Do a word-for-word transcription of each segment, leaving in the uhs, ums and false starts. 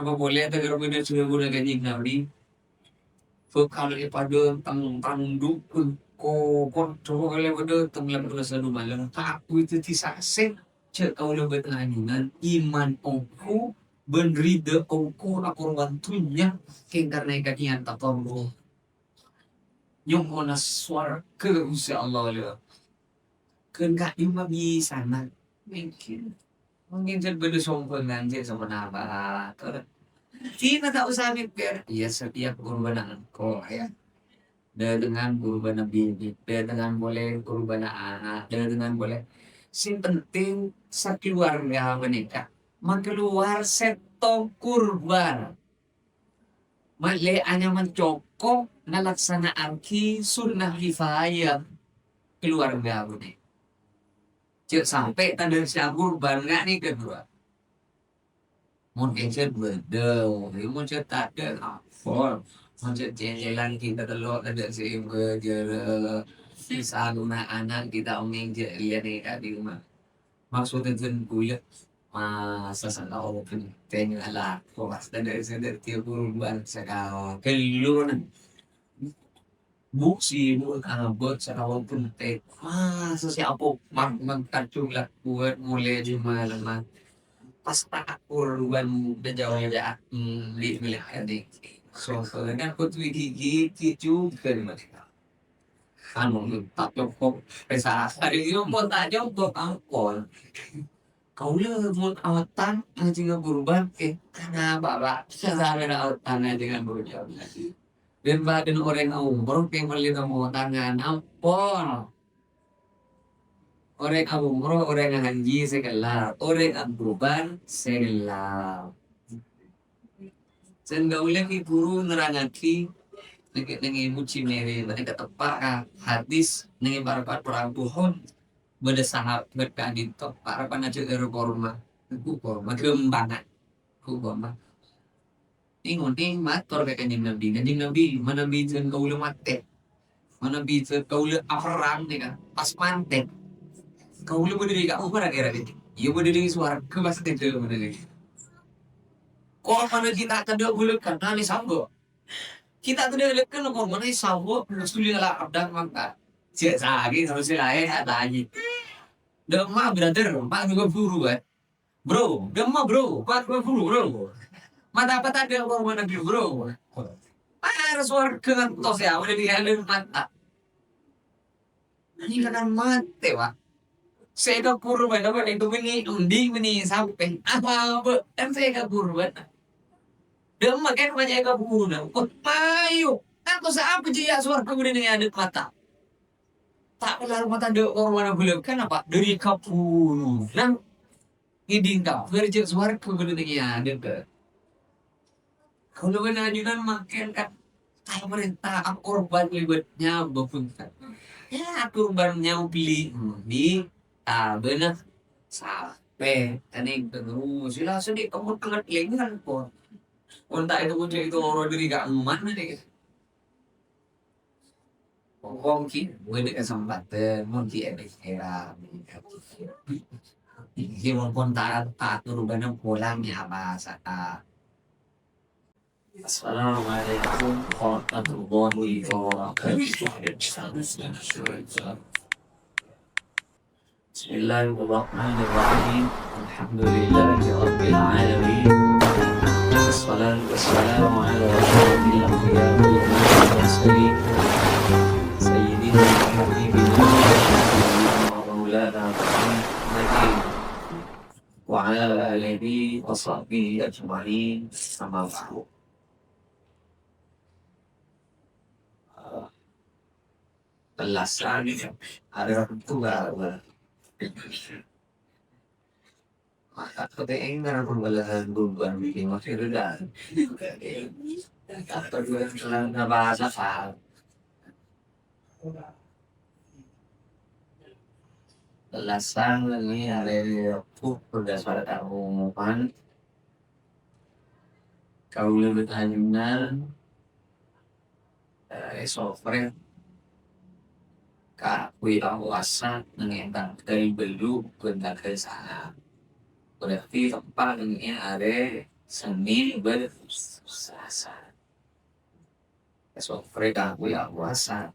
Apa polè ta' karo bâdâ sè ghuna Kanjeng Nabi? Bhâkal èpadâteng tandhu'en kokor, coba kalè padâteng lan rasa dumalem. Kaangghuy dhâddhi saksè, jhâ' kaulâ bân ajunan iman ongghu bân ridha ongghu akorban dhunnya, kèng karna èkaniyan tatorro. Nyo'ona sowarghâ ka Ghustè Allah, lho. Ghân ka'dimma bisana? Mungkin, mungkin jhâ' bâdâ sombhângan, jhâ' saponapa. Dina ta' osa mèkkèr, iyâ, setiap kurbanna engko', ya. Dâtengngan kurbanna binè, dâtengngan polè kurbanna ana', dâtengngan polè. Sing penting sakeluarga panèka makalowar sèttong kurban. Malè anyaman cokop ngalaksana'aghi sunnah kifayah keluarga budi. Jhâ' sampè' tadâ' sè akurban, nga' nèka duwâ'. Mon èjhât bâdâ, mon jhât tadâ', ampon. Mon jhât cèlèlan kita tello' tadâ' sè èbâjârâ. Sè salona ana' kita onèng jhâ' lènè ka'dimma. Maksudnya jen kuya, masa sanaon penting ala, kok pas tanda sadar tiap kurban sakal kelilungan. Bu si bu abot sanaon penting. Masa si apo mang mang kacung lah buat mulai di malaman. Pas tak kurban berjauh ya, hmm, di milik adik. So, soalnya aku tuh gigi, gigi juga di mereka. Anu, ta' cokop. Pesa hari ini pun ta' cokop, ampon. Kaulâ mon awetan ngajhing kurban, eh, kenapa, Pak? Sampeyan awetan ngajhing kurban. Dâripada orèng umroh, kèng mèlè tèmmo tangan, ampon. Orèng umroh, orèng haji sè ghellâ', orèng akurban sè ghellâ'. Sèngghâ ulèn ghi buru nerrangaghi, nèng-, nèng mojhi mèrè, nèng kateppa' ka hadis, nèng parapat perang Uhud, bâdâ sahabat ka'dinto, parapan ajhâr korma, ghu korma, ghâmpangan, ghu korma. Nèng-onèng mator ka Kanjeng Nabi, "Kanjeng Nabi, manabi jhân kaulâ matè, manabi jhân kaulâ aperrang nèka, pas matè, kaulâ bâdâ dâri ka'emma ra kèra, iyâ bâdâ dâri sowarghâ pas tèdhâ bâdâ dâri." Kormana ghi' ta' tadâ' bulâ kanna' nè sambâ'. Ghi' ta' tadâ' lèkèn kormana sambâ', Rasulullah la kadhâng mangkat. Cè' sakèng harus sè laèn atanya. Dâ' emma, brother, emma juga buru, eh. Bro, dâ' emma, bro, emma juga buru, bro. Mata apa tadâ' kormana ghi', bro? Harus sowarghâ ngantos ya, udah di dalam mata. Ini kan matè, Pak. Sè èkabhuru bâ'na, Pak, itu mènè, endi mènè sampè'? Apa, Pak? Kan sè èkabhuru bâ'na. Dâ' emma kan bannya' èkabhuru, nah. Kok payu? Kan kok sapa jiyâ sowarghâ bâdâ nèng adâ' mata? Ta' kelar mata dâ' kormana bulâ, kan apa? Dâri kabhuru, nah. Ngèdhing kabhâr jhâ' sowarghâ bâdâ nèng è adâ', Kak. Kaulâ bân ajunan mangkèn, Kak, ta' parènta akorban lèbât nyabâ, Kak. Yâ, akorban nyabâ bellina, abâna sapè, anèng terros, sila sedih kemut-kemut lèngan, Kak. Mon ta' itu, mon ta' itu, oro dâri ka'emma, nè. Wong ghi' bâdâ kasempadhân, mon ghi' èpèkkèra. Ghi' mon pon ta-, ta' ator bâ'na polana, yâ, bâsa. Assalamualaikum warahmatullahi wabarakatuh. بسم الله الرحمن الرحيم. الحمد لله رب العالمين. والصلاة والسلام على أشرف الأنبياء والمرسلين. سيدنا وحبيبنا ومولانا محمد وعلى آله وصحبه أجمعين. أما بعد. Tellasan, arè Rabu, Pak. Maka kepengen ngarang pembelahan beban bikin masih rendah. Apa dua yang telah nabasa, Pak? Tellasan ini arè Rabu berdasarkan pengumuman. Kaulâ bân ajunan, eh, èsoprè kaangghuy apowasa neng è tangghâl bâllu' bân tangghâl sanga'. Berarti teppa'na neng è arè Sennèn bân Selasa. Èsok rèya kaulâ puasa.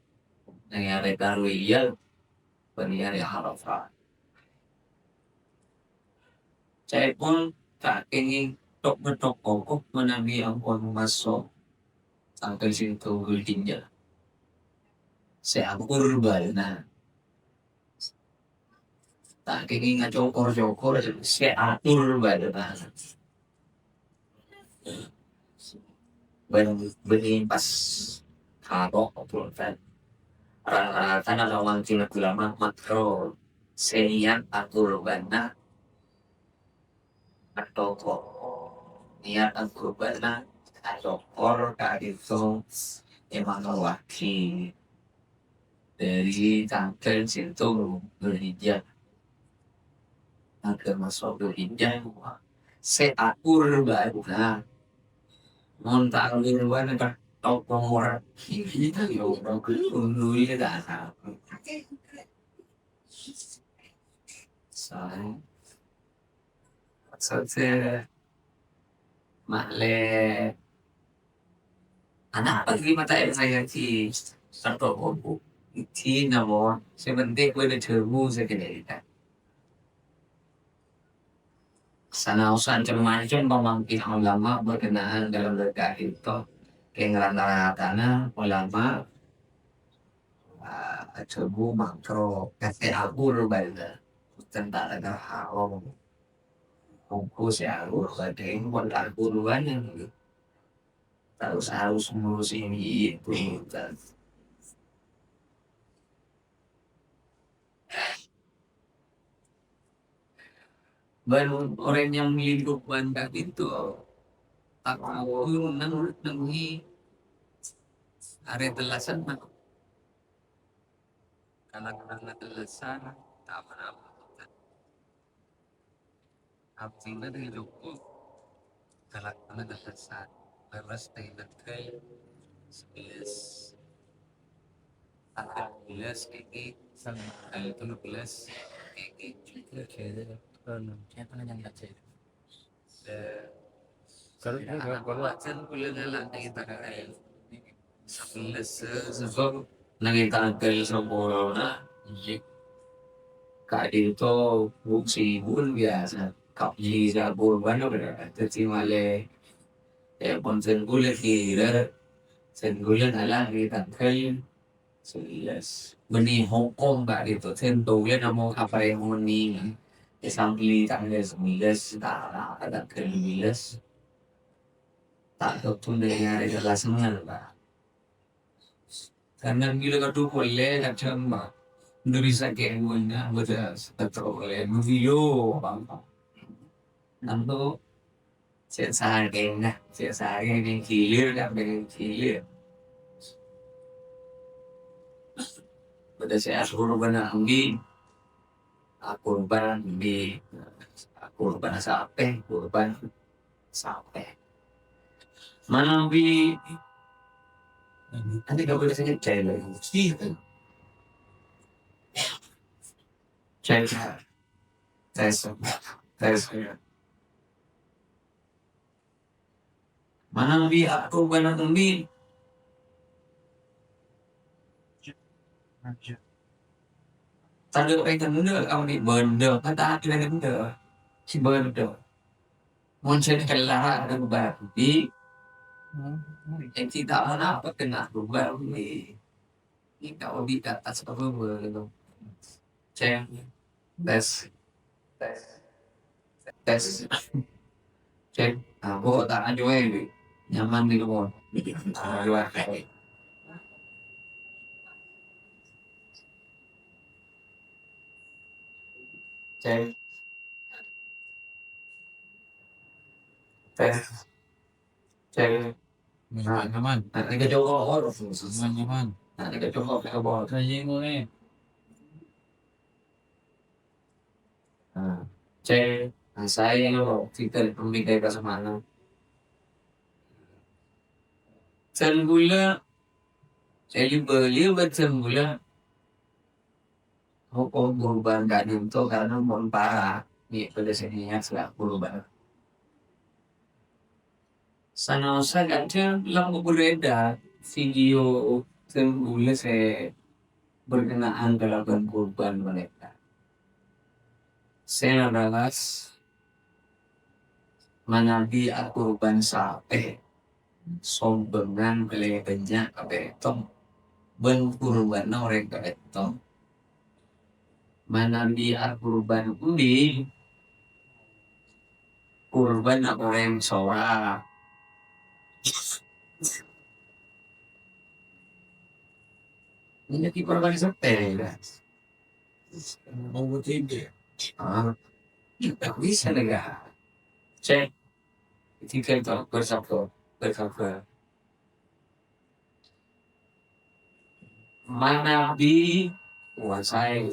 Neng arè tarwiyah, bân arè Arafah. Ca'èpon ta' kèngèng tok-ngettok koko manabi ampon maso' tangghâl sèttong Dzulhijjah. Sè akur bâlâna. Ta' kèngèng acokor-cokor, sè akur bâlâna. Bân bânnè pas karo' ra-, ratana lawan tina ulama makro sè niyat akur bâlâna. Atoko. Niyat akur bâlâna, atokor ka'dinto èmangowaghi. Dâri tangghâl sèttong Dzulhijjah. Tangghâl maso' Dzulhijjah, sè akur bâlâna. Mon ta' akur bâlâna, tokor. Unduli ta' Saè. Maksod sè ma'lè ana' apa ghi mata è saya di sarto kobu. Di namo sè penting kowe ada jamu sè kene kita. Sanaosan cem-macem pamangkin ulama berkenaan dalam berkah itu. Keng rata-ratana ulama Ah, ajabu makro, kate akur bâlâna. Tentang haram. Buku sè akur, kadhâng pon akur bâlâna. Terus harus ngurusi ini, itu, itu. Bân orèng nyang lindung bân ka'dinto, ta' akur neng-, nengngè arè tellasan, Mak. Kalakana tellasan, ta' apa-apa. Abdhina dâri loko', kalakana tellasan. Leres dâri tangghâl sabellâs. Tangghâl dua belas kèngèng, tangghâl tiga belas kèngèng jhughân. Siapa yang ngajak? Terus ini berapa? Wajar kulâ lalakè tangghâl sabellâs, sabâb neng è tangghâl sapolona, iyâ. Ka'dinto bu-, sibuk biyasa. Kabli sabun bâno bâdâ. Dhâddhi malè, eh, pon sèngghulâ kira, sèngghulâ lalakè tangghâl Sabellâs. Bânnè hokom ka'dinto, sèngghulâ namong apa yang muni. Èsambelli tangghâl sabellâs, ta-, ta-, tangghâl dua belas. Ta' totun dâri arè tellasan, Pak. Karena bilâ kadhu polè kadhâng, Pak. Dâri sakèng bânnya, bâdâ sèttro polè. Beliau, Pak. Tanto Cè' sakèngnga, cè' sakèngnga neng hilir, kan, neng hilir. Bâdâ sè akurban embi', akurban embi', akurban sapè, kurban sapè. Manabi, andi' kabâdâ sè nyècèl, cèl, tes, tes. Manabi akurban embi'. Tadâ' rèng kendâ', kaulâ bândhâ, kata rèng kendâ'. Si bândhâ. Mon sè kella ada bâbi. Ènti ta' anapa kena bâbi. Ini kaulâ di atas apa bâbi. Ceng. Tes. Tes. Tes. Cek. Nah, kok tak acuh aja, Bi. Nyaman di rumah. Ah, luar. Cek. Tes. Cek. Nyaman, nyaman. Nah, ini kecokok. Nyaman, nyaman. Nah, ini kecokok, kecokok. Kayak gini. Nah, cek. Nah, saya lo, kita pemikai ka semana. Sen gula, saya beli obat sen gula. Hukum kurban ka'dinto karena mon para, ni pada sini ya, selaku kurban. Tanaosa kadhâng la beredar video dhân kaulâ sè berkenaan kalabân kurban panèka. Sè nabahas manabi akurban sapè, sombhângan kalè bânnya' kapètto, bân kurbanna orèng kapètto. Manabi akurban embi', kurbanna orèng sora. Ini ki kurban sapè, guys. Mau tinggi. Ah, tak bisa, nega. Cek. Tinggal tu, bersabar, bersabar. Manabi kuasaè.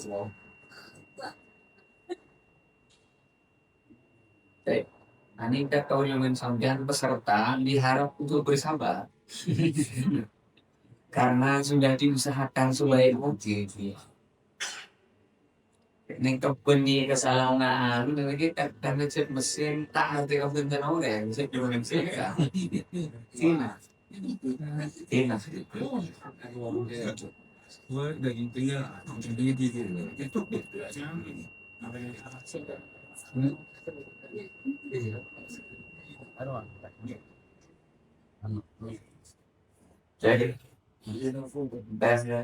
Eh, anèka kaulâ bân sampèyan peserta diharap untuk bersabar. Karena sudah diusahakan sebaik mungkin. Neng kebbhân nèka salah anu lagi, karena cek mesin tak ngerti kebbhân kan orèng, cek mesin kan. Sina. Sina. Daging tengah. Jadi, tes ya.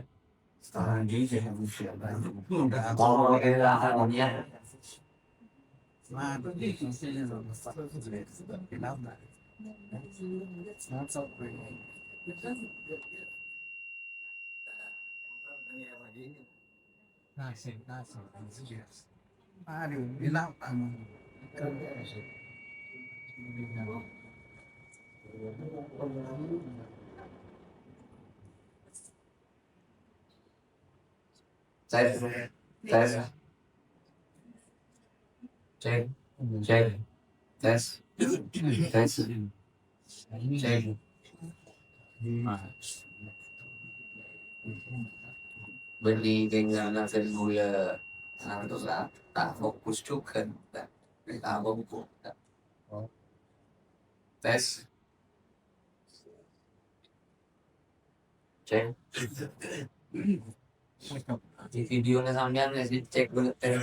Tes, tes, cek, cek, tes, tes, cek. Bânnè kèng ana sè ghulâ, ana terus ta' fokus jhughân, ta' fokus. Tes. Cek. Di video na sampèyan, ya, sih, cek bener. Cek,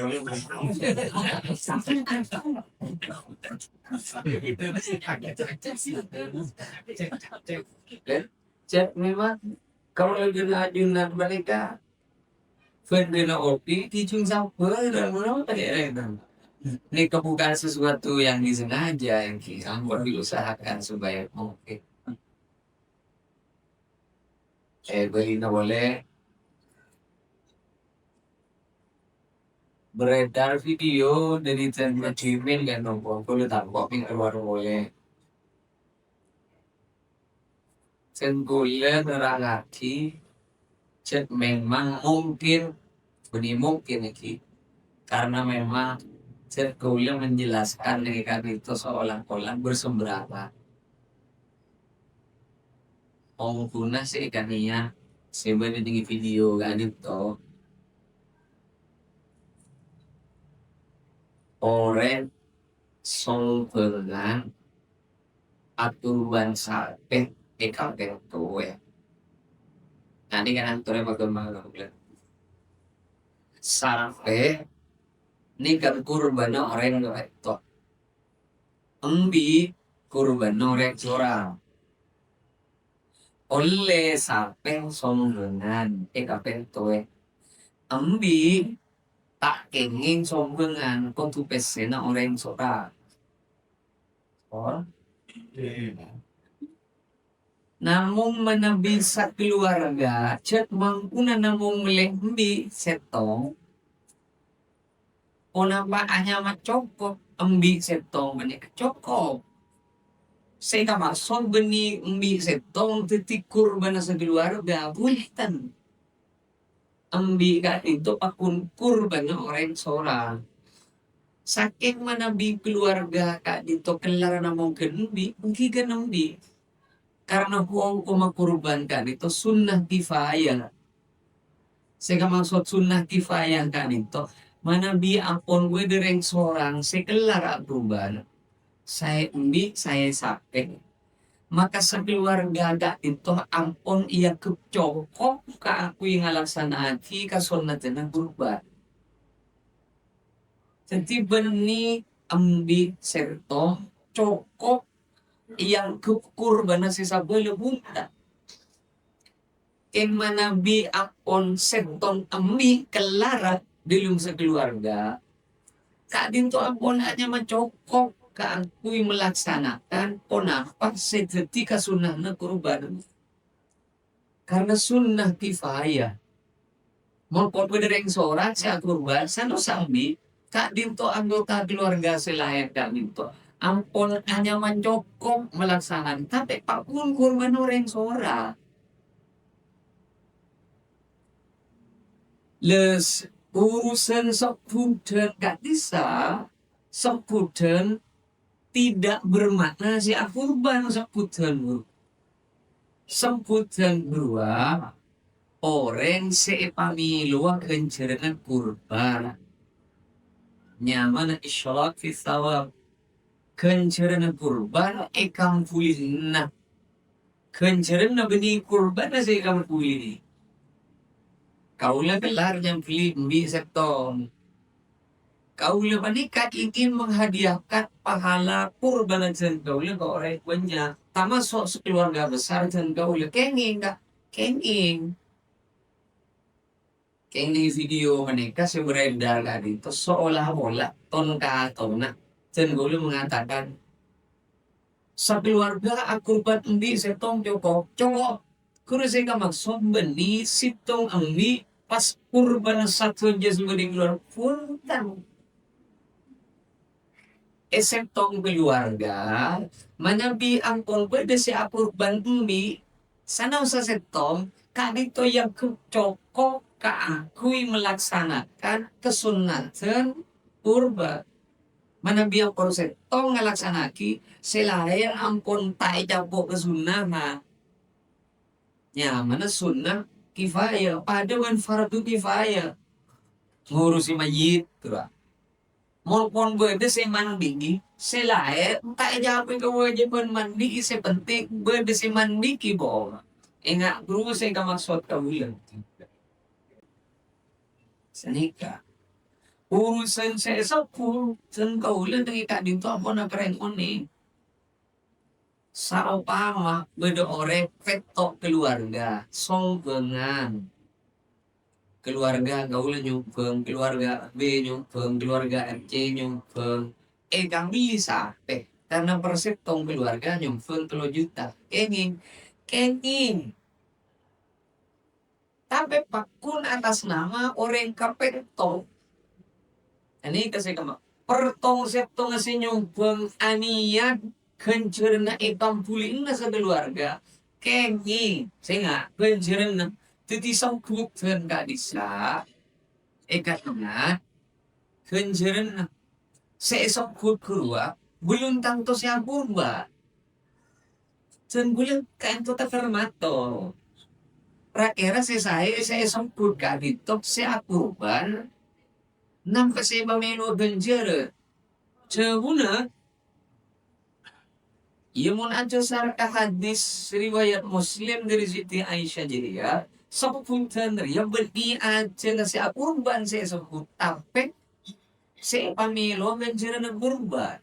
cek. Cek memang kalau lagi ngajunan mereka, bendera opi, dijung sabar, dan menurut mereka itu. Ini bukan sesuatu yang disengaja, yang disampaikan, diusahakan supaya mungkin. Eh, bâlina polè. Beredar video dari Zen Jimin kan, nopo, aku udah tahu kok pinter baru polè. Sèngko iyâ nerrangngaghi, cè' memang mungkin, bânnè mungkin èngghi, karena memang cè' kaulâ menjelaskan nèka ka'dinto seolah-olah berseberangan. Ongghuna sè èkanèya sè bâdâ neng video ka'dinto, orèng sombhângan aturban sapè è kalteng towè. Nah, ini kan aturnya bagaimana, Bang? Sapè ini kan kurbanna orèng kapètto. Embi' kurbanna orèng sora. Ollè sapè sombhângan è kapètto towè. Embi' ta' kèngèng sombhângan, kodhu pèssèna orèng sora. Namong manabi sakaluwarga, cè' mangkuna namong mellè embi' sèttong, ponapa anyama cokop embi' sèttong panèka cokop? Sè èkamaksod bânnè embi' sèttong dhâddhi kurbanna sakaluwarga? Bhunten. Embi' ka'dinto pakon kurbanna orèng sora. Sakèng manabi kaluwarga ka'dinto kellar namong ghân embi', èngghi ghân embi'. Karena hukum kurban ka'dinto sunnah kifayah. Sè èkamaksod sunnah kifayah ka'dinto, manabi ampon bâdâ rèng sorang sè kellar akurban, saè embi', saè sapè, Maka sakaluwarga ka'dinto ampon èanggep cokop kaangghuy ngalaksana'aghi kasonnadhânna kurban. Dhâddhi bânnè embi' sèttong cokop èanggep kurbanna sè sabâlâ, bhunten. Kèng manabi ampon sèttong embi' kellar dhâlem sakaluwarga, ka'dinto ampon anyama cokop kaangghuy malaksanakan ponapa sè dhâddhi kasunnahna kurban. Karna sunnah kifayah. Mon pon bâdâ rèng sora sè akurban, sano sambi, ka'dinto anggota kaluwarga sè laèn ka'dinto ampon anyama cokop malaksanakan, tapè paggun kurban orèng sora. Lès, urusan sebbhudhân ka'dissa', sebbhudhân tidak bermakna sè akurban sebbhudhân, Bu. Sebbhudhân, Bu, orèng sè èpamèlowa ghânjhârânna kurban. Nyamana isyrak fi tsawab. Ghânjhârânna kurban èkambhulina. Ghânjhârânna bânnè kurbanna sè èkambhuli. Kaulâ kellar nyambhuli embi' sèttong. Kaulâ panèka ingin menghadiahkan pahala kurban jân kaulâ ka orèng bânnya', tamaso' sakaluwarga besar jân kaulâ. Kèngèng, Ka'? Kèngèng. Kèngèng video panèka sè beredar ka'dinto seolah-olah ton-katonna jân kaulâ mengatakan, "Sakaluwarga akurban embi' sèttong cokop." Cokop. Ghuru sè èkamaksod bânnè sèttong embi' pas kurban sadhâjâ sè bâdâ è kaluwarga. Bhunten. È sèttong kaluwarga, manabi ampon bâdâ sè akurban embi', sanaossa sèttong, ka'dinto èanggep cokop kaangghuy malaksanakan kasunnatan kurban. Manabi ampon sèttong ngalaksana'aghi, sè laèn ampon ta' ècapo' ka sunnahan. Nyamana sunnah kifayah, padâ bân fardu kifayah. Ngurusi mayyit, ghuru. Mon pon bâdâ sè mandi'i, sè laèn ta' ècapo' kawâjibhân mandi'i, sè penting bâdâ sè mandi'i, bo. Enga', ghuru, sè èkamaksod kaulâ. Sanèka. Urusan sè èsebbhut, jân kaulâ nèka ka'dinto ampon aparèng onèng. Saompama bâdâ orèng pètto' kaluwarga, sombhângan. Kaluwarga kaulâ nyombhâng, kaluwarga B nyombhâng, kaluwarga C nyombhâng. Èkambelli sapè, karna per sèttong kaluwarga nyombhâng tello juta. Kèngèng, kèngèng. Tapè paggun atas nama orèng kapètto'. Ghânèka sè kemma. Pètto' sèttongnga sè nyombhâng anèyat ghânjhârânna èkambulina sakaluwarga. Kèngèng, sènga', ghânjhârânna dhâddhi sebbhudhân ka'dissa'. Èkaèngat, ghânjhârânna sè èsebbhut ghâruwa bellun tanto sè akurban. Jân kaulâ kaènto taker mator. Ra-kèra sè saè sè èsebbhut ka'dinto sè akurban, napa sè èpamèlo ghânjhârân? Jâwâbbhâ, iyâ, mon adhâsar ka hadis riwayat Muslim dhâri Siti Aisyah jârèya, sebbhudhân rèya bânnè ajâna sè akurban sè èsebbhut, tapè sè èpamèlo ghânjhârânna kurban.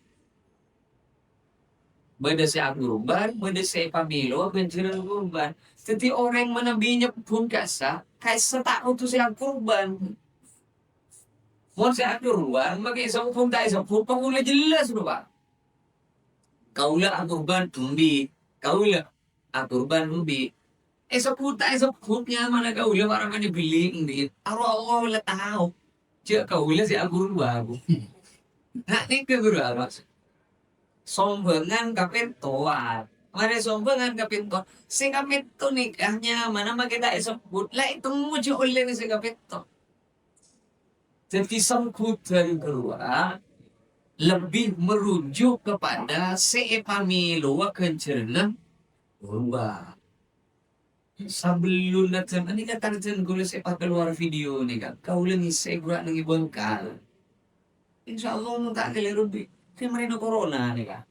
Bâdâ sè akurban, bâdâ sè èpamèlo ghânjhârânna kurban. Dhâddhi orèng manabi nyebbhut ka'issa', ka'issa' ta' kodhu sè akurban. Mon sè akurban, makè èsebbhut ta' èsebbhut, pokokna jelas, Bapak. Kaulâ akurban embi', kaulâ akurban embi'. Èsebbhut ta' èsebbhut nyamana kaulâ, para mani bellè embi'. Aro Allah la tao. Jâ' kaulâ sè akurban. Nah, nèka ghâruwa, Mas. Sombhângan kapètto'an. Marè sombhângan kapètto'. Sè kapètto' nèka nyamana makè ta' èsebbhut. La ètemmo jâ' ollèna sè kapètto'. Dhâddhi, sebbhudhân ghâruwa lebih merujuk kepada sè èpamèlowa ghânjhârânna ghâruwa. Sabellunna jân, ghânèka tarjân kaulâ sè èpakalowar video nèka, kaulâ ngèssè'è ghâruwa neng è Bengkal. Insyaallah, mon ta' kalèro bi', sè marèna corona nèka.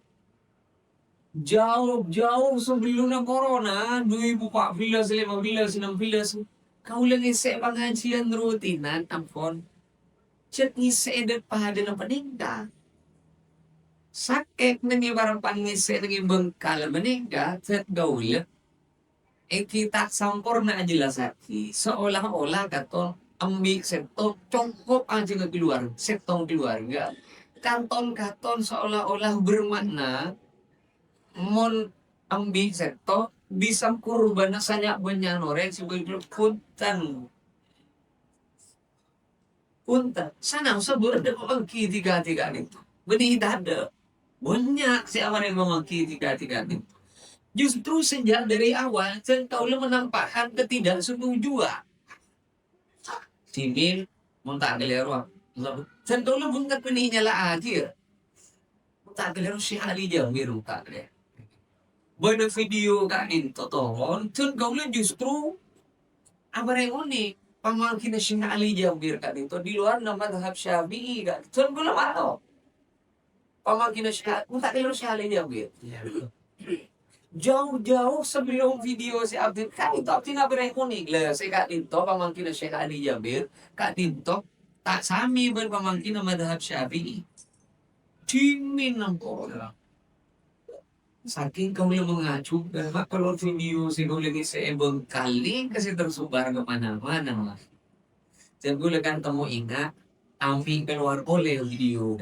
Jhâu-jhâu sabellunna corona, du èbu pa' bellâs, lèma bellâs, ennem bellâs, kaulâ ngèssè'è pangajiyân rutinan, ampon. Cè' ngèssè'è dhâ-, padâna panèka. Sakèng nèng è Parapan ngèssè'è nèng è Bengkal panèka, cè' kaulâ èngghi ta' samporna ajhellassaghi, seolah-olah katon embi' sèttong cokop ajâgâ keluar-, sèttong keluarga. Katon-katon seolah-olah bermakna mon embi' sèttong bisa kurbânna sanya' bânnya'an orèng sè bâdâ, bhunten. Bhunten, sana'osa bâdâ pamanggi dhika-dhika nèko. Bânnè tadâ'. Bânnya' sè amarèng pamanggi dhika-dhika nèko. Justru sejak dari awal, jhân kaulâ menampakkan ketidaksetujuan. Dhimèn, mon ta' kalèro, jhân kaulâ bhunten bânnè nyala'aghi, yâ. Ta' kalèro Syekh Ali Jabir, ta' kalèro. Bâdâ video ka'dinto toron, jhân kaulâ justru amarèng onèng pamanggina Syekh Ali Jabir ka'dinto di luarna madhab Syafi'i, ka'dinto. Jhân kaulâ mator. Pamanggina Syekh, ta' kalèro Syekh Ali Jabir. Jauh-jauh sebelum video sè abdhi, ka'dinto abdhi amarèng onèng, la, sè ka'dinto pamanggina Syekh Ali Jabir, ka'dinto ta' samè bân pamanggina madhab Syafi'i. Dhimèn ampon. Sakèng kaulâ mangajhubâ, ma' kalowar video sè kaulâ ngèssè'è bengkali ka sè tersebar ka mana-mana, Mas. Jhân kaulâ kan temmo enga', ambi' kalowar polè video.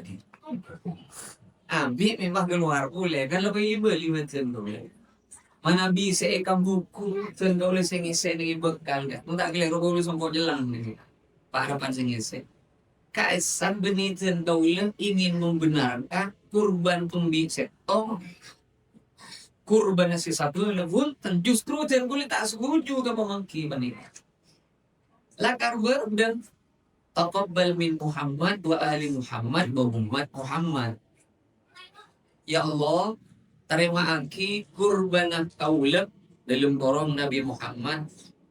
Ambi' memang kalowar polè, kan lebbi bâli manjhân kaulâ. Manabi sè èkam buku, jhân kaulâ sè ngèssè'è nèng è bengkal, kan. Mon ta' kalèro kaulâ songko' nyelleng nèng Parapan sè ngèssè'è. Ka'issa' bânnè jhân kaulâ ingin membenarkan kurban embi' sèttong, kurban sè sabâlâ, bhunten, justru jhân kaulâ ta' setuju ka pamangghi panèka. Lakar bâdâ, "Taqabbal min Muhammad wa ali Muhammad wa ummat Muhammad." Ya Allah, tarèma'aghi kurbanna kaulâ dâlem korong Nabi Muhammad,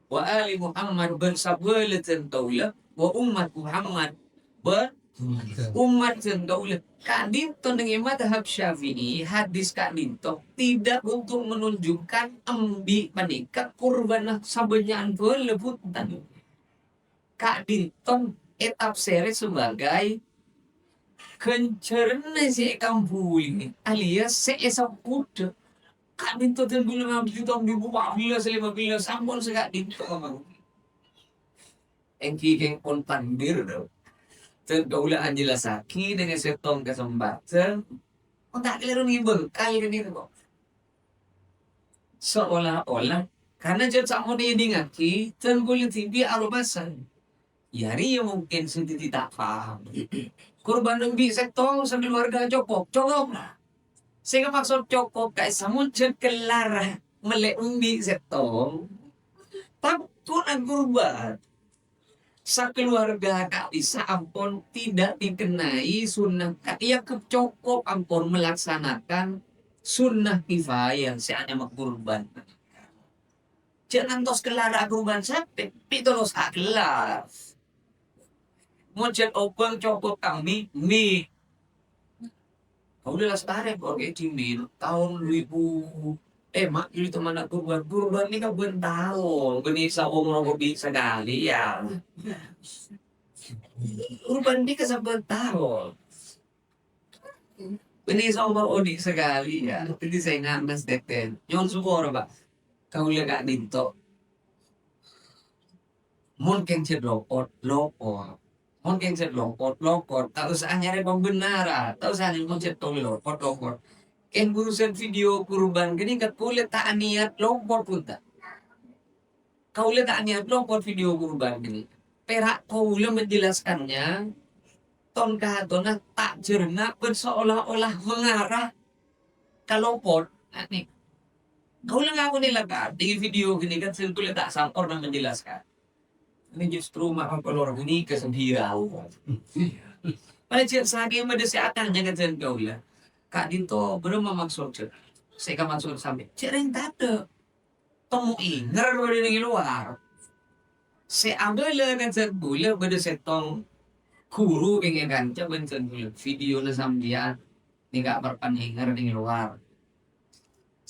wa ali Muhammad, bân sabâlâ jhân kaulâ, wa ummat Muhammad, bân ummat jhân kaulâ. Ka'dinto nèng è madhab Syafi'i, hadis ka'dinto tidak untuk menunjukkan embi' panèka kurbanna sabânnya'an bhâlâ, bhunten. Ka'dinto ètafsèrè sebagai ghânjhârânna sè èkambhuli, alias sè èsabbhudhâ. Ka'dinto jhân kaulâ ngambi taon dubu empat belas, lima belas, sampon sè ka'dinto. Èngghi kèng pon takdir, do. Jhân kaulâ anjellassaghi nèng è sèttong kasempadhân. Mon ta' kalèro nèng è bengkal ka'dinto. Seolah-olah, karna jhân sampon èdingngaghi, jhân kaulâ dhibi' aropasan. Yâ, rèya mungkin sè dhâddhi ta' paham. Kurban embi' sèttong sakaluarga cokop, cokop. Sè èmaksod cokop ka'issa' mon jhân kellar mellè embi' sèttong, tako' akurban. Sakaluarga ka'issa' ampon tidak dikenai sunnah, ka-, èanggep cokop ampon melaksanakan sunnah kifayah sè anyama kurban. Jhân ngantos kellar akurban sapè, pètolossa' kellar. Mon jhân obâng cokop kami, mi. Kaulâ lastarè pon kè dhimèn, taon du èbu, eh, ma', duli teman kurban. Kurban nèka bân taon, bânnè saomor odi' sakalè, yâ. Kurban nèka sabbhân taon. Bânnè saomor odi' sakalè, yâ. Dhâddhi sè nganas tètèn. Nyo'on sapora, Pak. Kaulâ ka'dinto. Mon kèng jhât lopot, lopot. Mon kèng jhât lopot, lopot. Ta' osa nyarè pambenaran. Ta' osa nyarè mon jhât tolè lopot, lopot. Kèng urusan video kurban ghânèka kaulâ ta' niyat lopot, bhunten. Kaulâ ta' niyat lopot video kurban ghânèka. Pèra' kaulâ menjelaskannya ton-katonna ta' jhârna bân seolah-olah mengarah ka lopot. Nah, nèka. Kaulâ ngakonè la kadi video ghânèka, sè kaulâ ta' samporna menjelaskan. Ini justru malah keluar ini kesedihan. Padahal jhâ' sakèng bâdâ sè atanya ka jhân kaulâ. Ka'dinto bârâmma maksod jhâ'? Sè èkamaksod sampè'. Jhâ' rèng tadâ'. Temmo èngèr bâdâ nèng è lowar. Sè abâlâ ka jhân kaulâ bâdâ sèttong ghuru kèngèng kanca bân jhân kaulâ. Videona sampèyan nèka parpan èngèr nèng è lowar.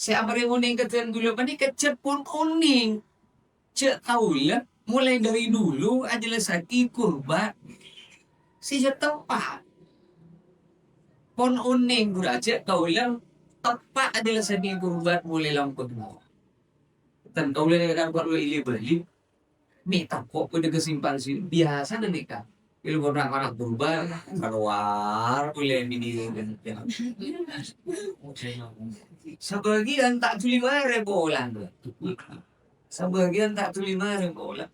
Sè amarè onèng ka dân kaulâ panèka jhât pon onèng. Jhâ' kaulâ molaè dhâri dulu ajhellasaghi kurban sè jhât teppa'. Pon onèng, ghuru, jhâ' kaulâ teppa' ajhellasaghi kurban molaè langkong. Dân kaulâ nèka parlo èlè-bâli. Mè' tako' bâdâ ka simpang sini, biyasana nèka. Ilmu anak-anak purba, kalowar, kulâ mini. Sabâgiyân ta' dhuli marè polana. Sabâgiyân ta' dhuli marè polana.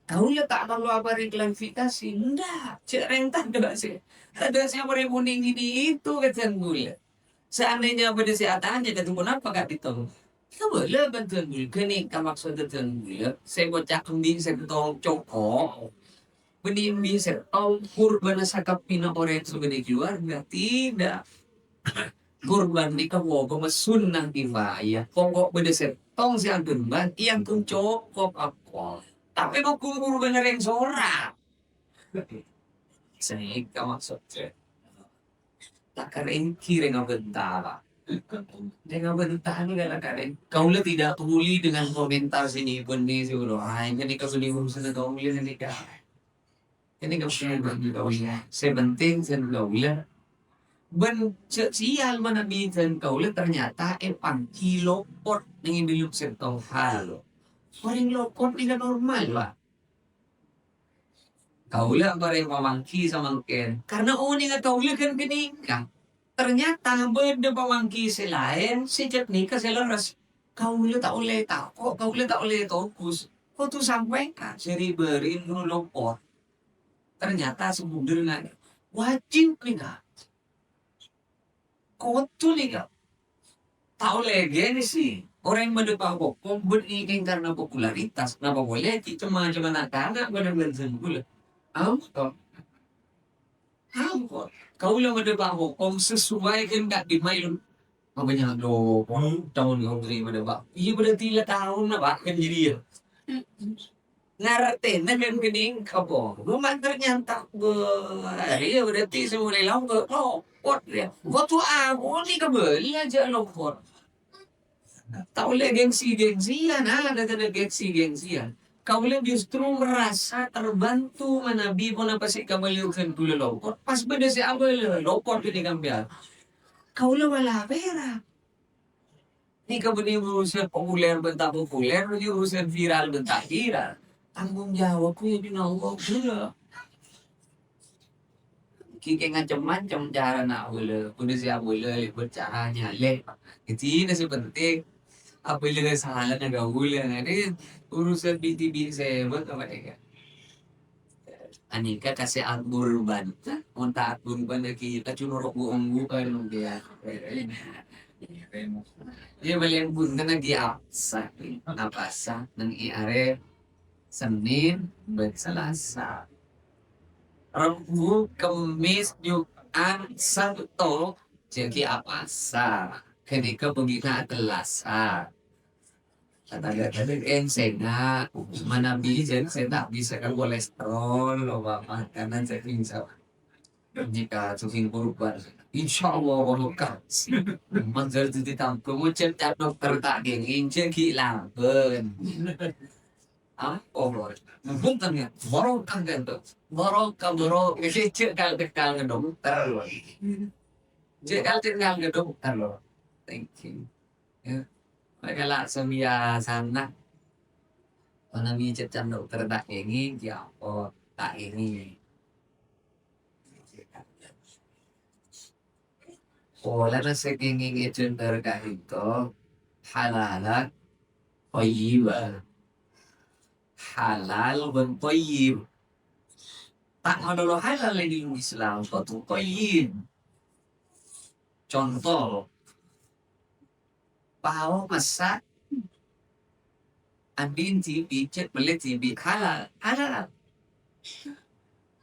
Kaulâ ta' parlo aparèng klarifikasi, endak, jhâ' rèng tadâ' sè, tadâ' sè aparèng onèng ini itu, ka dân kaulâ. Seandainya bâdâ sè atanya, "Kadhi ponapa, Kak Dito?" Kabâlâ bân dân kaulâ, ghânèka maksodda dân kaulâ, sè ngoca' embi' sèttong cokop, bânnè embi' sèttong kurbânna sakabbhiyânna orèng sè bâdâ è keluarga, tidak. Kurban nèka hokomma sunnah kifayah. Pokok bâdâ sèttong sè aghâmbâng, èangghep cokop, apa. Tapè hokom kurban rèng sora. Sanèka maksodda. La karèng ghi rèng abânta, Pak. Rèng abânta nèka la karèng. Kaulâ tidak peduli dengan komentar sini, bânnè sè ulo. Ah, ini nèka sini urusan kaulâ nèka. Ini nggak usah dibahas. Sè penting, sè kaulâ. Bân jhâ' sial manabi dân kaulâ ternyata èpangghi lopot neng è dâlem sèttong hal. Orèng lopot nèka normal, Pak. Kaulâ aparèng pamangghi samangkèn. Karena onèngnga kaulâ kan ghânèka. Ternyata bâdâ pamangghi sè laèn sè jhât nèka sè lerres. Kaulâ ta' ollè tako', kaulâ ta' ollè togus. Kodhu sampèyan, jhâ' rè-bâri'na lopot. Ternyata sabhendherra wajib nèka. Kodhu nèka. Ta' ollè gengsi. Orèng madhâpa' hokom bân èkèng karena popularitas. Napa polè ghi' cem-macemma na'-kana' bân bân dân kaulâ. Ampon. Ampon. Kaulâ madhâpa' hokom sesuai kehendak di mail. Apa nyando, taon kaulâ madhâpa'. Iyâ, berarti la taonna, Pak, kan jadi ya. Ngartèna kan ghânèka, apa? Cuma ternyata, bâh, iyâ berarti sè molaè longgo, lopot ya. Waktu aku nèka bâli ajâ' lopot. Ta' ollè gengsi-gengsian, ah, dâteng gengsi-gengsian. Kaulâ justru merasa terbantu manabi ponapa sè kabâliyân kaulâ lopot. Pas bâdâ sè abâlâ lopot ghânèka sampèyan. Kaulâ mala pèra'. Nèka bânnè urusan populer bân ta' populer, bânnè urusan viral bân ta' viral. Tanggung jawab ku ya dina Allah ghellâ'. Ghi' kè macem-macem carana abâlâ, bâdâ sè abâlâ lèbât cara nyalè. Intina sè penting, abâlâ salana kaulâ. Ini urusan bi-, bi-, sè bâ-, apa nèka? Anèka kasè akurban. Mon ta' akurban lagi, kaju noro' bu-ongguan, ya. Iyâ, palèng bhunten lagi apasa. Apasa neng è arè Sennèn bân Salasa. Rebbhu, Kemmès, Jum'at, Sabto, jâghi apasa. Ghânèka bâgina atellasa. Kadang-kadang kan sènga', manabi jân sè ta' bisa ka kolesterol, apa makanan sè bisa. Jika suking kurban, insyaallah barokah. Manjâr dhâddhi tambhâng, ngucap ka dokter ta' kèngèng, jâ' ghi' labân. Ampon, bhunten ya, barokah kan to. Barokah, barokah. Jâ', jâ' kal-, kal-, ka dokter. Jâ' kal-, kal-, ka dokter. Thank you. Ya. Mereka langsung ya sana. Manabi cècèn dokter ta' kèngèng, ya apa ta' kèngèng. Polana sè kèngèng èjhândhâr ka'dinto halalan thayyiban. Halal bân thayyib. Ta' malolo halal è dâlem Islam, kodhu thayyib. Conto, pao massa', andi' dhibi' cè' mellè dhibi' halal, halal.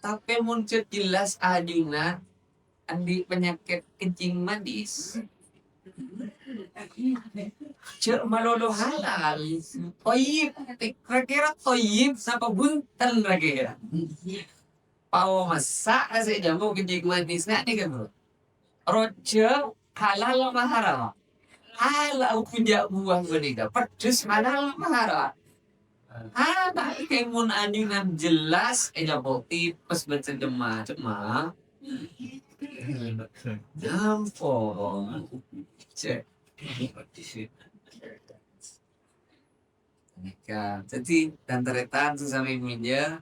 Tapè mon cè' jelas ajunna andi' panyakèt kencing manis, cè' malolo halal. Thayyib, ra-kèra thayyib sapa bhunten ra-kèra? Pao massa' sè nyamana kencing manis, na' nèka, Bro. Rojâ halal apa haram? Halal, kunjâ' buah ghânèka. Peddhâs halal apa haram? Halal, kèng mon anjungan jelas, ènyapo tipes bân cem-macem, ah. Nyampor. Cè'. Ghânèka. Dhâddhi, tan-tarètan sè samè molja,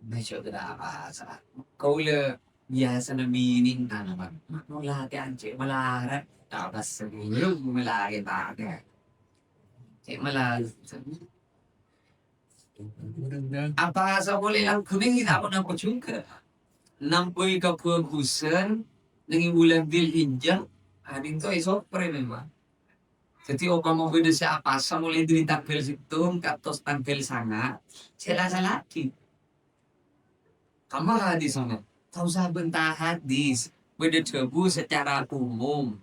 maso' ta' apasa. Kaulâ biyasana binèng, anu, Pak. Manola tè ancè' malarat, ta' pas sebelum malarat ta' ada. Cè' malarat. Apasa polè langghuna ghi' ta' ponapa jhughâ. Nambâi kabhâghusân, neng è bulân Dzulhijjah, adinto èsoprè memang. Dhâddhi, opama bâdâ sè apasa molaè dhâri tangghâl sèttong kantos tangghâl sanga', sè la-sala'aghi. Kamma hadisana? Ta' osa bânta hadis, bâdâ dhâbu sacara umum.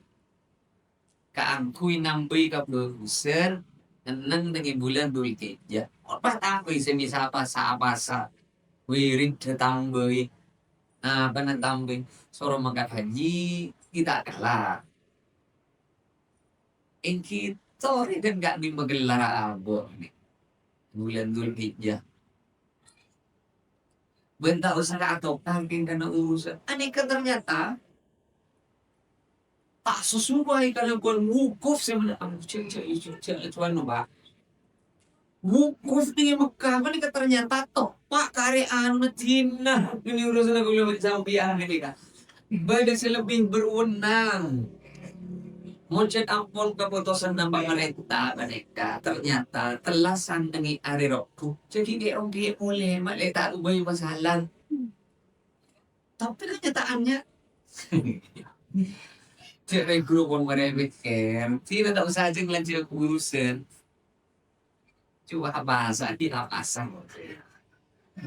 Kaangghuy nambâi kabhâghusân, neng è bulân Dzulhijjah. Apa ta' bhâi sè bisa apasa-apasa? Wirid tambâi, apa nambâi? Soro mangkat haji, ghi' ta' kala. Èngghi torè kan ka'dimma ghellâr abâ' nè. Bulân Dzulhijjah. Bân ta' osa atokang kèng kana urusan. Anèka ternyata ta' sesuai kalabân wukuf sè mena-, anu, cè', cè', cè', cè', cuman, Pak. Wukuf neng Mekkah panèka ternyata teppa' karè anu Madinah. Ini urusanna kaulâ bân sampèyan nèka. Bâdâ sè lebbi berwenang. Mon cè' ampon kapotosanna pamarènta panèka, ternyata tellasan neng è arè Rebbhu. Jadi, dhi'-ongghi' polè, malè ta' obâi masalah. Tapi kenyataannya, cè' rèng guru pon marè mèkkèr, sè ta' osa ajâ nglanjhâr urusan. Coba apasa, ghi' apasa.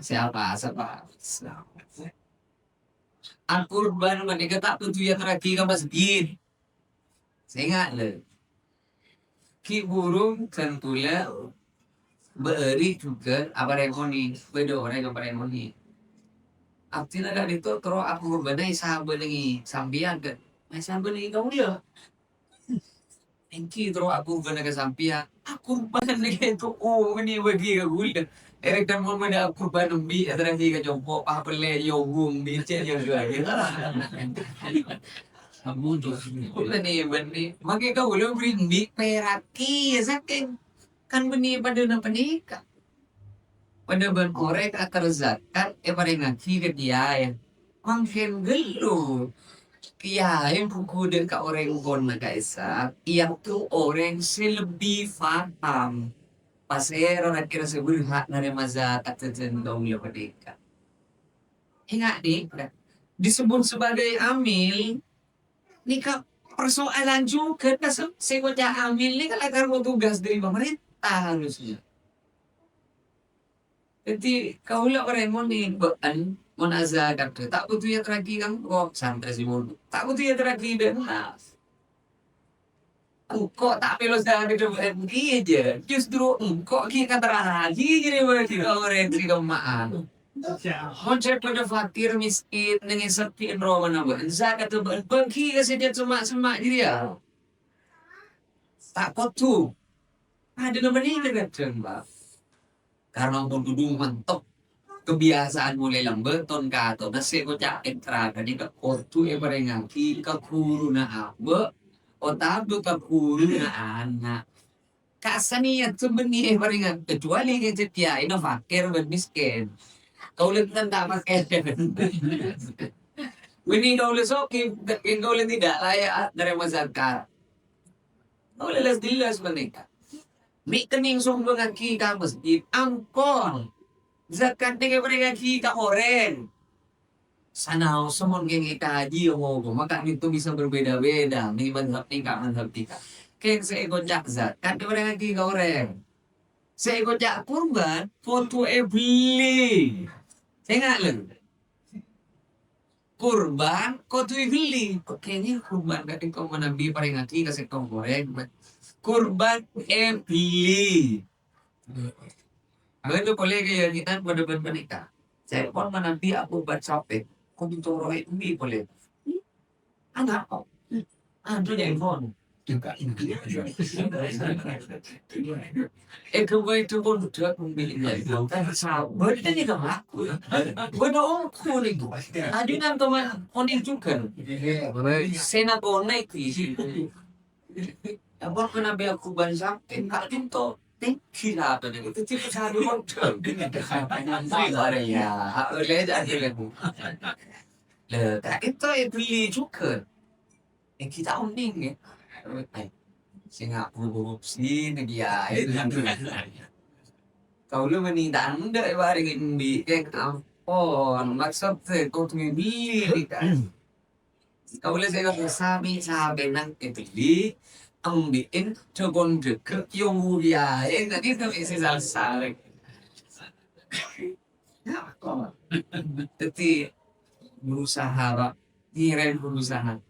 Sè apasa, Pak? Akurban panèka ta' kodhu èyatorraghi ka masjid. Sènga', lè. Ghi' burung ghân kaulâ bâri' jhughân aparèng onèng, bâdâ orèng aparèng onèng. Abdhina ka'dinto terro akurban èsabâ neng è sampèyan, kan? Èsabâ neng è kaulâ. Èngghi terro akurban ka sampèyan. Akurban nèka, oh, ini bagi ka kaulâ. Èrèng kan mon bâdâ akurban embi', èyatorraghi ka compo', pas pellè èyongghu embi', cè' èyongghu. Ampon, Cok. Bânnè, bânnè. Makè kaulâ bâri' embi' pèra' kèya sakèng. Kan bânnè padâna panèka. Padâ bân orèng akar zakat èparèngaghi ka kèyaè. Mangkèn ghâllu. Kèyaè bhughuna ka orèng konna ka'issa', èyangghep orèng sè lebbi paham. Pasèra ra-kèra sè berhak narèma zakat dhâddhiyân kaulâ panèka. Ènga' nèka, disebut sebagai amil, nèka persoalan jhughân, ka sè, sè ngoca' amil nèka lakar mau tugas dâri pamarènta harusnya. Dhâddhi, kaulâ orèng mon nèbâ'ân, mon azakat, ta' kodhu èyatorraghi ka engko', santrè sè mondhuk. Ta' kodhu èyatorraghi dâ' enna'. Engko' ta' mèlo zakat bân kèya, jâ. Justru engko' ghi' èyatorraghi jârèya bâgi ka orèng sè kemma'an. Mon cè' padâ fakir miskin, neng è seppè'en romana bâ'ân, zakat bân bâgi ka sè jhât semma'-semma' jârèya. Ta' kodhu. Adâna mending kadhâng, Pak. Karena ampon kodhu mantok. Kebiasaan molaè lambâ' ton-katonna sè ngoca' èntra ka'dinto kodhu èparèngaghi ka ghuruna abâ' otabâ ka ghuruna ana'. Ka' sanèyat sè bânnè èparèngaghi, kecuali ngècèt kèyaèna fakir bân miskin. Kaulâ enten ta' fakir. Bânnè kaulâ soghi, kaulâ tidak layak narèma zakat. Kaulâ jelas-jelas panèka. Mè' kennèng sombhângaghi ka masjid, ampon. Zakat nèka èparèngaghi ka orèng. Sanaossa mon kèngèng kaji, ya, mogok, maka itu bisa berbeda-beda, nèng mazhab nèka, mazhab nèka. Kèng sè èkoca' zakat èparèngaghi ka orèng. Sè èkoca' kurban, kodhu èbelli. Sènga', lè. Kurban kodhu èbelli. Kèngèng kurban ka'dinto manabi parèngaghi ka sèttong orèng. Kurban èbelli. Bâdâ polè kèyakinan padâ bân panèka. Ca'èpon manabi akurban sapè, kodhu toro'è embi' polè. Ana', oh. Andhu nyèngkon. È ghâbây dhukon dhâ' mbi'na. Kan sabbhân nèka, Pak. Bâdâ ongghu nèko. Ajunan toman onèng jhughân. Sè nakon nèko. Ampon manabi aku bân sampèyan, Kak Dinto. Tèngghi la, Pak. Itu tipe sadu model. Apa ya? Apa ya, jadi lagu. Lah, Kak Dinto ya beli juga. Eh, kita onèng, ya. Eh, sing aku korupsi, nih, ya. Kaulâ mènta endâ' èparèngè embi', kèng ampon, maksod sè kodhu èbili, kan. Kaulâ sè sami-sami nang èbelli, embi'en dhukon dhâgghâ', yong wuliyaè, tadi sampe sè sasar. Dhâddhi, berusaha, Pak. Ngèrèng berusaha.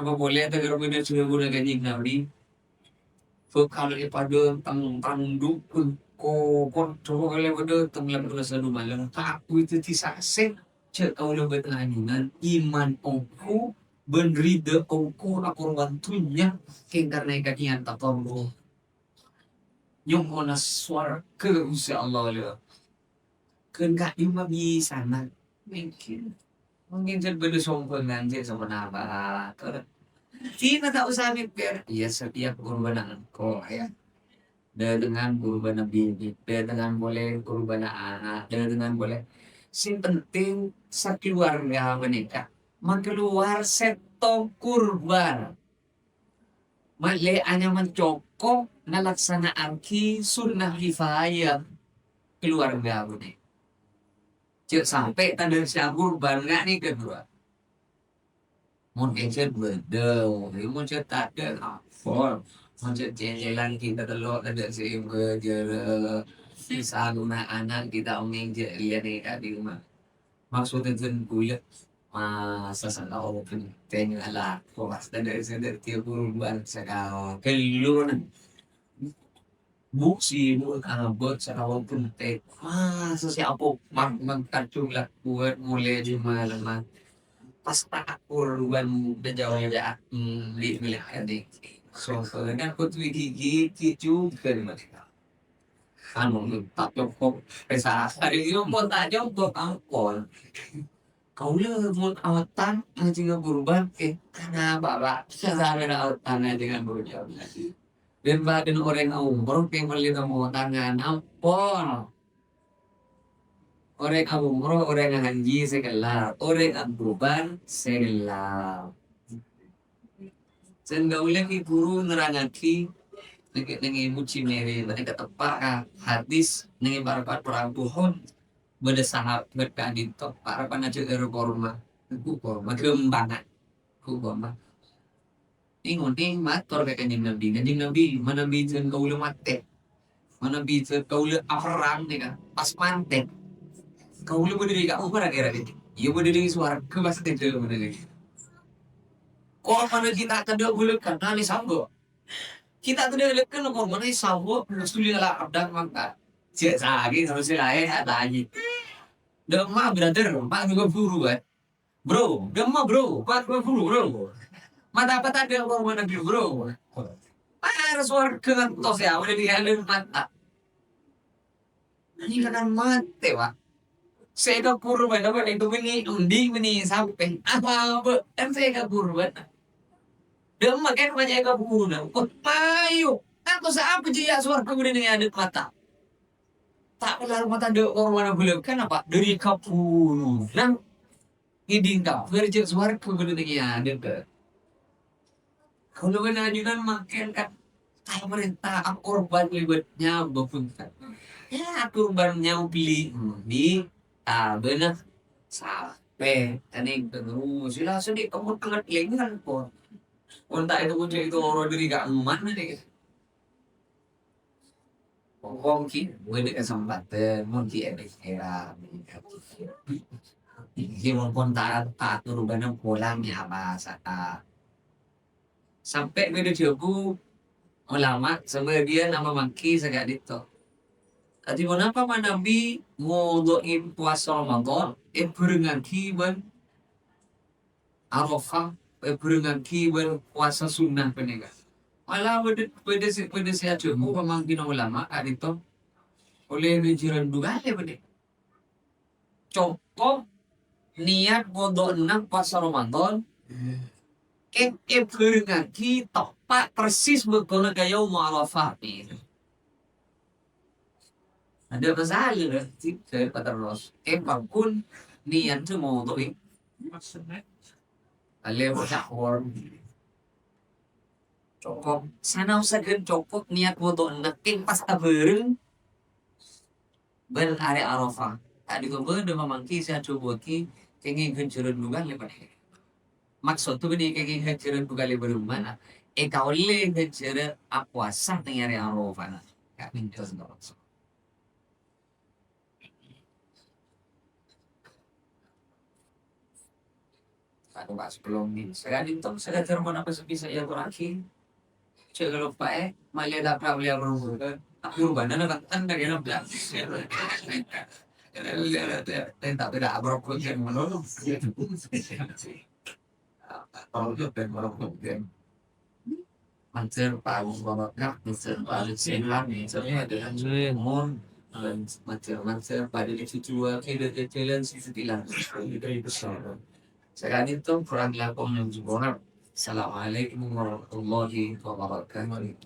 Apa polè ta' karo bâdâ jhâ' ghuna Kanjeng Nabi? Bhâkal èpadâteng tandhu'en kokon, coba kalè padâteng lem pèlessan malem. Kaku itu dhâddhi saksè, jhâ' kaulâ bâdâ ajunan, iman ongghu, bân ridha ongghu, akorban dhunnya, kèng karna èkadhiyân tatorro. Nyo'ona sowarghâ, Ghustè Allah, lho. Kèng ka'dimma bisana? Mungkin. Mungkin jhâ' bâdâ sombhângan jhâ' saponapa. Terus, sina ta' osa mèkkèr, ya, setiap kurbânna engko', ya. Dâtengan kurbânna binè, dâtengan polè kurbânna ana', dâtengan polè. Sing penting, sakeluarga panèka makalowar sèttong kurban. Malè anyaman coko' ngalaksana'aghi sunnah kifayah keluarga budi. Jhâ' sampè' tadâ' sè akurban, nga' nèka, Bro. Mon èjhât bâdâ, mon jhât tadâ', ampon. Mon jhât cèlèlan kita tello' tadâ' sè èbâjârâ. Sè sarona ana' kita onèng jhâ' liyana ka'dimma. Maksodda dân kulâ, masa sakaowa penting ala, pas tadâ' sè dâddhiyâ kurban sakaowa. Ghâllu, nah. Bu' sibuk abâ' sakaowa penting. Masa sè apo mang-, mangkat jumlah kuat mulai di malaman. Pas ta' kurban dâjâwâ, hmm, di milik ini. So, kan kudu gigi-gigi juga mereka. Anu, ta' cokop. Pesa hari ini pon ta' cokop, ampon. Kaulâ mon awètan ngajhingngaghi kurban, eh, kana bapa'. Samèyan awètan ngajhingngaghi kurban. Bân bâdân orèng aumroh, kèng mellè tèmo tangan, ampon. Orèng aumroh, orèng haji sè ghellâ', orèng akurban sè ghellâ'. Sèngghâ ulèn ghi buru nerrangaghi, nèng-, nèng mujhi mèrè, nèng teppa' ka hadis, nèng parapat perang Uhud, bâdâ sahabat ka'dinto, parapan ajhâr korma, ghu korma, ghâmpangan, ghu korma. Nèng-onèng mator ka Kanjeng Nabi, "Kanjeng Nabi, manabi dân kaulâ matè, manabi dân kaulâ aperrang nèka, pas matè, kaulâ bâdâ dâri ka'emma ra kèra, iyâ bâdâ dâri sowarghâ pas tèdhâ bâdâ dâri." Kormana ghi' ta' tadâ' bulâ kan, nangès ambo. Kita tuh dia leken nomor mana sawah, sudah lah kadang mangkat. Cek sagi sama si lain, ada lagi. Dema, brother, Pak juga buru, kan? Bro, dema, bro, Pak juga buru, bro. Mata apa tadi nomor mana dia, bro? Harus warga ngantos ya, udah dihalin mata. Ini kan mati, Pak. Sè kabhuru bâ'na bâ'na itu mènè, endi mènè sampè'? Apa, bâ'? Kan sè kabhuru bâ'na. Dâmma kan banyak kabhuru na. Kok payu? Kan kok sapa jiyâ sowarghâ bâdâ nèng adât mata? Ta' kelar mata dâ' kormana bulâ kan apa? Dâri kabhuru. Nang Ngèdhing kabhâr jhâ' sowarghâ bâdâ nèng è adât. Kaulâ bân ajunan mangkèn ka parènta akorban lèbât nyawa bhunten. Yâ, akorban nyawa bellina, tabâna sapè, tanèng terros, sila sodi kemut-kemut lèngan pon. Pon ta' ètoro-toro dâri ka'emma nèka. Wong ghi' bâdâ kasempadhân, mon ghi' èpèkkèra. Ghi' mon pon ta-, ta' ator bâ'na polana mè' abhâsa. Sampè' bâdâ dhâbu ulama sabâgiyân amamanggi saka'dinto. Dhâddhi, ponapa manabi ngoḍâ'i powasa Ramadan èbhârengngaghi bân Arafah, èbhârengngaghi bân powasa sunnah panèka. Malah bâdâ, bâdâ sè, bâdâ sè ajhâbu pamangkènna ulama ka'dinto ollè ghânjhârân du kalè panèka. Cokop niyat wudu'na pasa Ramadan, kèng èbhârengngaghi teppa' persis bâktona ka Yaum Arafah. Adâ' masalah, sè paterros. Kèng pangkun niyat sè wudu'i. Alè sahur. Cokop. Sanaossa ghân cokop niyat wudu'na kèng pas abhâreng bân arè Arafah. Ka'dinto bâdâ pamangkèn sè ajhâbuwâghi kèngèng ghânjhârân du kalè panèka. Maksodda bânnè kèngèng ghânjhârân du kalè bârâmma, èkaollè ghânjhârân apowasa neng arè Arafah. Ka'dinto sè maksod. Anu, Pak, sebelum ini. Saka'dinto, sakadhâr mon apa sè bisa èatorraghi. Jhâ' kaloppaè, malè ta' kaulè abrung. Aku rubana na kan kan dari alam belas. Minta tidak abrung yang menurut. Kalau itu dan kalau itu. Mancèr palu barakah, mancèr palu sehat, mancèr palu sehat, mancèr, mancèr palu dijual, kira-kira jalan sisi tilang. Saka'dinto kurang langkung yang jumlah. Assalamualaikum warahmatullahi wabarakatuh.